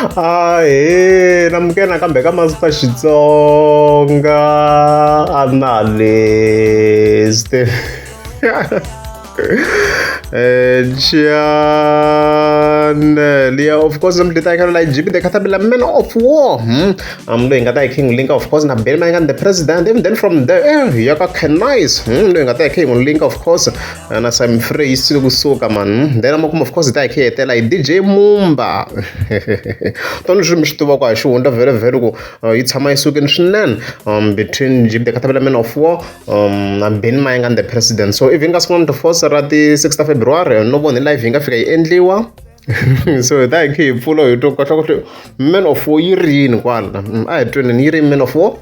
Ahee namukela nakambe ka Master Xitsonga Analyst channel ya of course namuntlha ta khala la Jimmy the Caterpillar Man of War loyi nga ta hi King Link of course na Benny Mayengani the President and then from there ya ka Nice loyi nga ta hi King Link of course na Simon Frey yi suke kusuka man then amakumu of course hi ta hi khe hetela hi DJ Mumba tani leswi mi swi tivaka hi xihundla vhele vhele ku yi tshama yi sukile swinene between Jimmy the Caterpillar Man of War na Benny Mayengani the President so even ka siku the force ra ti 6 ta February no voni live yi nga fika yi endliwa so hi ta hi khe hi pfula hi twa kahle kahle Man of War yi ri yini kwala a hi tweneni yi ri Man of War.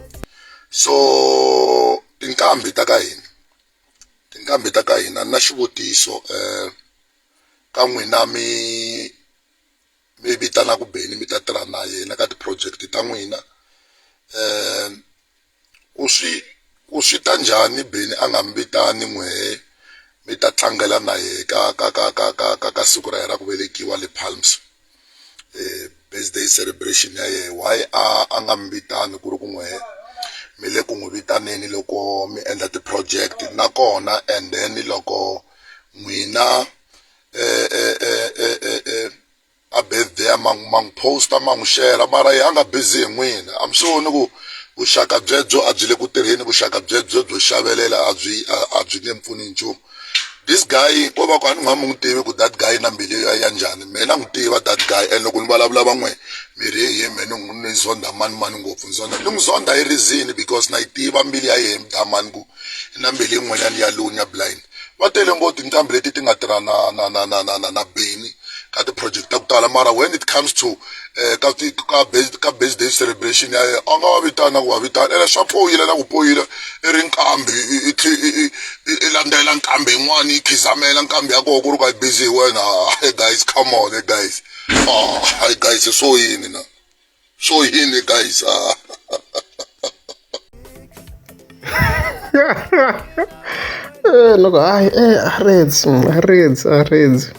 So tinqambi ta ka hina tinqambi ta ka hina na xivutiso ka n'wina mi mi vitanaku Benny mi ta tirha na yena ka ti-project ta n'wina ku swi ku swi ta njhani Benny a nga mi vitani n'wehe mi ta tlangela na yehe ka ka ka ka ka ka ka siku ra yena ra ku velekiwa le Palms birthday celebration ya yena why a a nga mi vitani ku ri ku n'wehe mi le ku n'wi vitaneni loko mi endla ti-project nakona and then loko n'wina a birthday ma ma n'wi post-a ma n'wi share mara yena a nga busy hi n'wina a mi swi voni ku vuxaka byebyo a byi le ku tirheni vuxaka byebyo byo xavelela a byi a byi nge pfuni nchumu this guy ko va ku a ni nga mi n'wi tivi ku that guy na mbilu ya ya njhani mehe na n'wi tiva that guy and loko ni vulavula van'we mi ri hehe mehe ni n'wi ni zonda mani mani ngopfu ni zonda ni n'wi zonda hi reason because na yi tiva mbilu ya yehe mdamani ku i na mbilu yin'wanyana ya lunya blind va tele ngopfu tinqambi leti ti nga tirha na na na na na na na Benny ka ti-project ta ku tala mara when it comes to ka ti ka ka birthday celebration ya yena a nga va vitana ku va vitana ene swa poyila na ku poyila i ri nqambi i i landzela nqambi yin'wani yi khizamela nqambi ya kona ku ri ku a yi busy hi wena hey guys come on hey guys ah hey guys swo yini na swo yini guys ah Loko hayi a ridzi a ridzi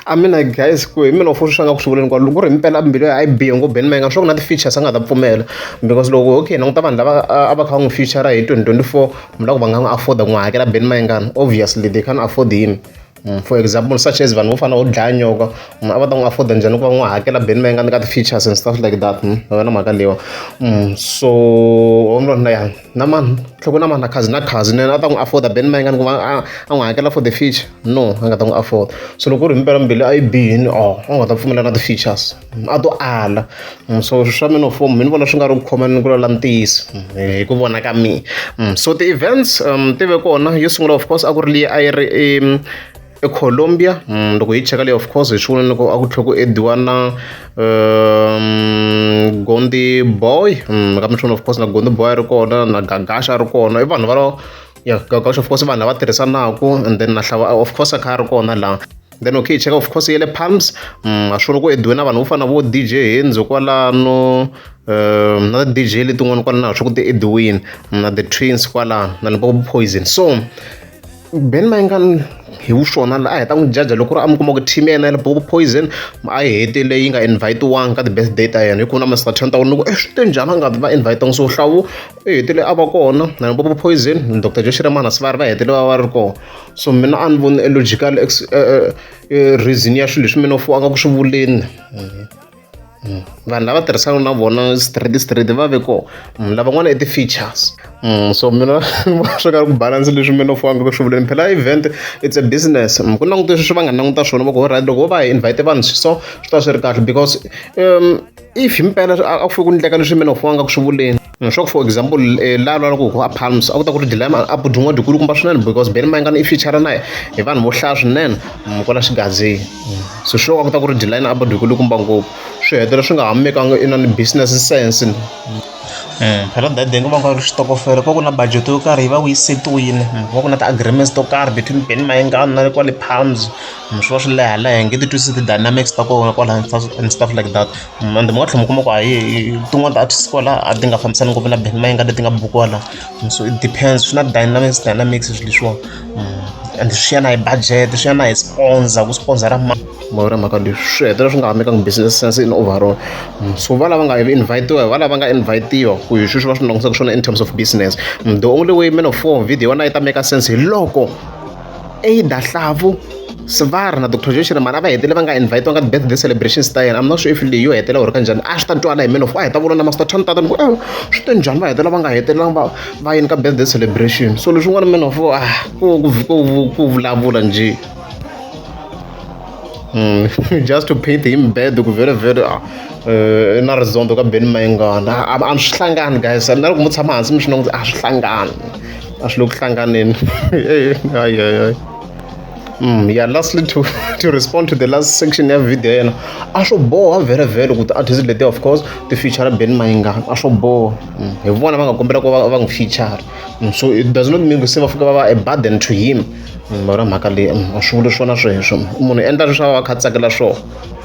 a mina guys ku hi mina u swi nga ku swi vuleni kwala loko ku ri himpela mbilu ya a yi bihe ngopfu Benny Mayengani swa ku na ti-features a nga ta pfumela because loko okay languta vanhu lava a va kha va n'wi feature hi 2024 mi lava ku va nga n'wi afford ku n'wi hakela Benny Mayengani obviously they can't afford him. For example such as vanhu vo fana na vo dlaya nyoka a va ta n'wi afford njhani ku va n'wi hakela Benny Mayengani ka ti-features and stuff like that va na mhaka leyiwa so ya na mani tlhoko na mani na cousin na cousin yena a ta n'wi afford Benny Mayengani ku va a n'wi hakela for the feature no a nga ta n'wi afford so loko ku ri himpela mbilu a yi bihini or a nga ta pfumela na ti-features a to ala so swa mina for mina ni vona swi nga ri ku khoma ni ku lwela ntiyiso hi ku vona ka mina so ti-events ti ve kona yo sungula of course a ku ri leyi a yi ri eColombia loko hi cheka leyi of course hi swi vona loko a ku tlhela ku ediwa na Gondi Boy ka mi of course na Gondi Boy a ri kona na Gagash a ri kona i vanhu va ya Gagash of course i vanhu lava tirhisanaku and then na Hlava of course a kha a ri kona laha then okay cheka of course ya le Palms ha swi vona ku ediwe na vanhu vo fana na vo D_J Henzo kwalano na ti-D_J letin'wana kwalano ha swi ku ti ediwini na the twins kwalano na Limpopo Poison so Benny Mayengani hi vuswona la a hi ta n'wi jaja loko ku ri a mi kuma ku team ya yena ya Limpopo Poison a yi hetile yi nga invite-wanga ka ti-birthday ta yena hi ku na Mister Ten ta ku swi te njhani a nga va invite-angi so Hlawu u hetile a va kona na Limpopo Poison Doctor Joe Shirimani se va ri va hetile va va ri kona so mina a ni voni e logical reason ya swilo leswi mina a nga ku swi vuleni vanhu lava tirhisaka na vona straight straight va ve kona lavan'wana i ti-features so mina swi nga ri ku balance leswi mina a nga ku swi vuleni phela event it's a business ku langute sweswi va nga languta swona va ku alright loko vo va hi invite vanhu so swi ta swi ri kahle because if himpela a ku fike ku endleka leswi mina a nga ku swi vuleni swa ku for example laha lwa loko a Palms a ku ta ku ri dlaya a budun'wa dyikulukumba swinene because Benny Mayengani i feature na hi vanhu vo hlaya swinene kwala xigazini so sure a ku ta ku ri dlaya a dyikulukumba ngopfu swi hetelela swi nga ha mekanga inani business sense. Phela that day ku va ku ri xitokofela ku va ku na budget yo karhi yi va ku yi setiwile ku va ku na ti-agreements to karhi between Benny Mayengani na kwale Palms swi va swi leha leha hi nge ti twisisi ti-dynamics ta kona kwala and stuff like that and mi nga tlhela mi kuma ku hayi tin'wani ti-artist kwala a ti nga fambisani ngopfu na Benny Mayengani leti nga bukiwa la so it depends swi na dynamics dynamics swilo leswiwani. And swi ya na hi budget, swi ya na hi sponsor, ku sponsor-a mani. Mavona mhaka leyi swi hetelela swi nga ha makangi business sense in overall. So va lava nga invite-iwa hi va lava nga invite-iwa ku hi sweswi va swi langutisaka swona in terms of business. The only way Man of Four video ya wena yi ta make sense hi loko either Hlavu, Sivara na Dr Joe Shirimani a va hetelele va nga invite-iwanga ti-birthday celebrations ta yena. I'm not sure if leyi yo hetelela or kanjhani a swi ta twala hi Man of Four, a hi ta vona na Master Than ku swi te njhani va hetelela va nga hetelelanga va va yini ka birthday celebration. So leswin'wana Man of Four ku vulavula njhe. Just to paint him bad ku vhele vhele na rizondho ka Benny Mayengani. A swi hlangani guys, na loko mo tshama hansi mi swi languta a swi hlangani, a swi le ku hlanganeni. Hayi hayi hayi. Yeah, lastly to respond to the last section ya video ya yena, a swo boha vhele vhele ku ti-artist leti of course ti feature Benny Mayengani, a swo boha. Hi vona va nga kombela ku va va n'wi feature. So it does not mean ku se va fika va va a burden to him. Mara mhaka leyi a swi vuli swona sweswo, munhu endla leswi a va kha a tsakela swona.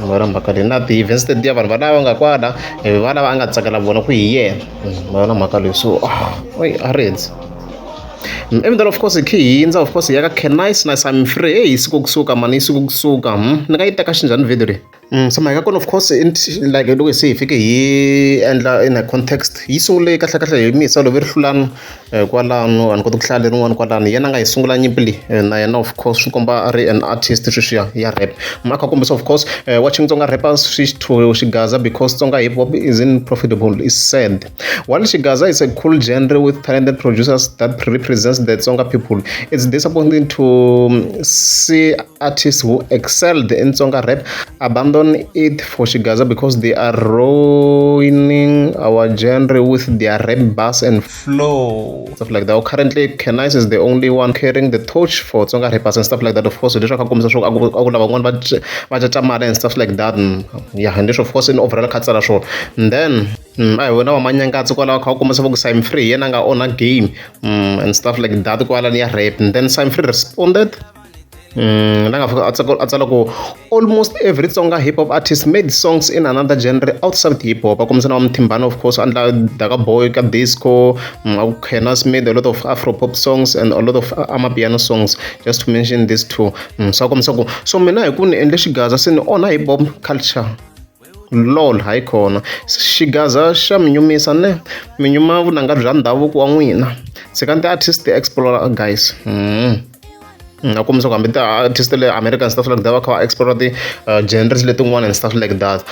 Mara mhaka leyi na ti-events tetiya vanhu valava nga kwala hi valava a nga tsakela vona ku hi yena. Mara mhaka leyi so a rindzi. Even then of course hi khe hi hindza of course hi ya ka Nice na Simon Free. Hey, siku kusuka mani, siku kusuka. Ni nga yi teka xinjhani video leyi? So mhaka kona of course like loko se hi fike hi endla in a context yi sungule kahle kahle hi Misa loko ri hlulani kwalano, a ni koti ku hlaya lerin'wani kwalano, yena a nga yi sungula nyimpi leyi na yena of course swi komba a ri an artist sweswiya ya rap. A kha kombisa of course watching Tsonga rappers switch to Xigaza because Tsonga hip hop isn't profitable is sad. While Xigaza is a cool genre with talented producers that represents the Tsonga people, it's disappointing to see artists who excelled in Tsonga rap abandon it for Xigaza because they are ruining our genre with their rap bass and flow, stuff like that. Currently, Nice is the only one carrying the torch for Tsonga rappers and stuff like that. Of course, leswi a kombisa swo a ku lava van'wana va caca mali and stuff like that. Yeah, and leswi of course in overall kha tsala swona. And then a hi wona wa Manyangatsi kwalaho kha u kombisa ku Simon Free yena a nga onha game and stuff like that kwalani ya rap. And then Simon Free responded. La nga fika a tsala ku almost every Tsonga hip hop artist made songs in another genre outside hip hop. A kombisa na wa Mthimbani of course andla Daka Boy ka disco. Kenas made a lot of afro pop songs and a lot of amapiano songs, just to mention these two. So a kombisa ku so mina hi ku ni endle Xigaza se ni onha hip hop culture. Lol, hayi khona Xigaza xa mi nyumisa ne mi nyuma vunanga bya ndhavuko wa n'wina. Tshikani ti-artist ti-explore guys. A kombisa ku hambi ti-artist le America and stuff like that va kha va explore ti-genres letin'wana and stuff like that.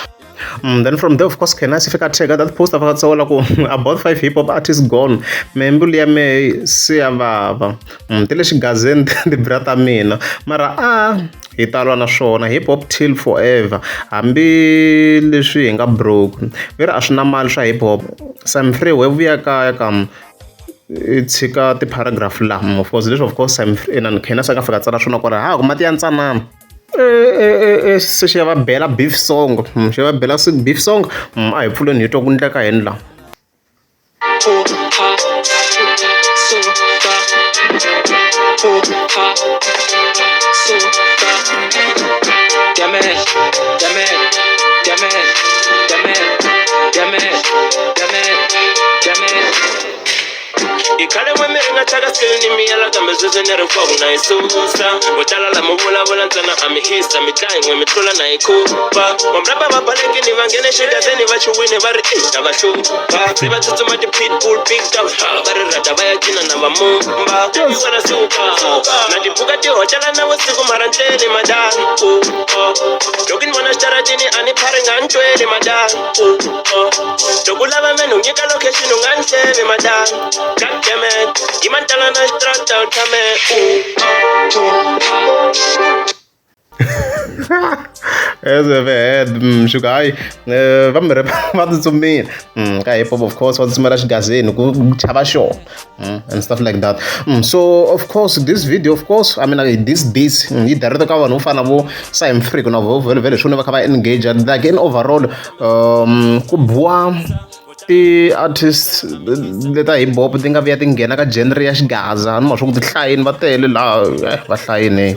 Then from there of course Nice fika tag that post a fika tsala ku about 5 hip hop artists gone, me mbilu ya mehe se ya vava. Ti le xigazeni tibra ta mina, mara a hi ta lwa na swona hip hop till forever, hambi leswi hi nga broke veri a swi na mali swa hip hop. Simon Free we vuya kaya ka i tshika ti-paragraph la. Of course leswi of course Simon Free na Nice a nga fika tsala swona kwala ha ku mati ya ntsanana se xi ya va bela beef song, xi ya va bela beef song. A hi pfuleni hi twa ku ndleka yini la. Ikhale n'we nga thyaka skill ni miyela kambe sweswi ni ri fog na yi susa. Vo tala la mi vulavula ntsena a mi hisa mi dlayi n'we mi tlula na yi khupa. Vamrapa va balekini va nghene xigazeni va chuwini va ri i ta va hlupha. Se va tsutsuma ti-pitbull big dogs va ri rhata va ya cina na va mumba. Wena suka na tibuka tihotela na vusiku mara ndleni madani. Loko ni vona xitaratini a ni phari nga ni tweli madani. Loko u lava menu nyika location u nga ni hlevi madani. God damn it, yima ntala na xitrata u tshame As I've heard, sugar hayi va mi va tsutsumile ka hip hop of course va tsutsumela xigazeni ku chava xona and stuff like that. So of course this video of course I mean this yi direct ka vanhu vo fana vo Simon Free na vo vhele vhele swona va kha va engage like in overall ku biwa ti-artists leta hip hop ti nga vuya ti nghena ka genre ya Xigaza ni ma swa ku ti hlayini va tele laha va hlayini.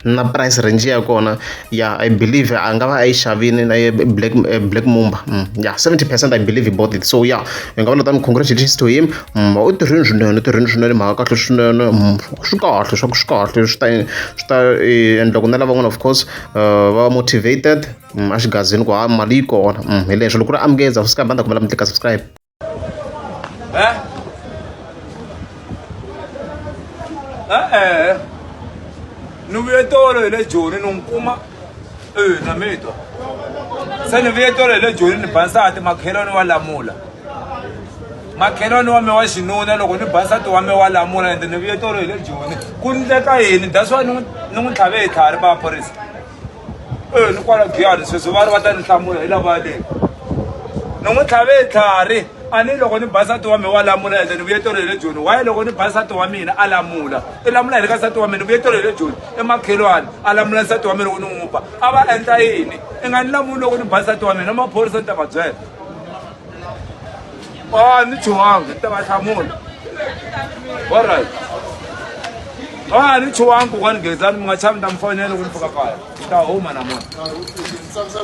Na price range ya kona, yeah, I believe a nga va a yi xavini na Black Black Mumba. Yeah, 70% I believe he bought it. So yeah, hi nga vula tani, congratulations to him. U tirhini swinene, u tirhini swinene, mhaka kahle swinene. Swi kahle swa ku swi kahle, swi ta endla ku na lavan'wana, of course, va motivated exigazini ku ha mali yi kona. Hi leswo loko ku ri amukeza subscribe, a ni ta kombela mi tlika subscribe. Eh? E-e, ni vuye tolo hi le Joni, ni n'wi kuma e na mi twa se ni vuye tolo hi le Joni, ni ba nsati. Makhelwani wa lamula, makhelwani wa me wa xinuna, loko ni ba nsati wa me wa lamula. Ende ni vuye tolo hi le Joni, ku ndleka yini? That's why ni n'wi tlhave hi tlhari va phorisa. E ni kwala Giyani sweswi, va ri va ta ni hlamula hi lava le ni n'wi tlhave hi tlhari. A ni loko ni ba nsati wa mina wa lamula, ende ni vuye tolo hi le Joni. Why loko ni ba nsati wa mina a lamula? I lamula hi le ka nsati wa mina. Ni vuye tolo hi le Joni, i makhelwani a lamula nsati wa mina loko ni n'wi ba. A va endla yini? I nga ni lamuli loko ni ba nsati wa mina. Maphorisa ni ta va byela, a ni chuhangi, ni ta va hlamula. Alright, a ni chuhangi. Kokwani Gezani, mi nga chavi, ni ta mi fonela loko ni fika kaya. Ni ta huma namuntlha.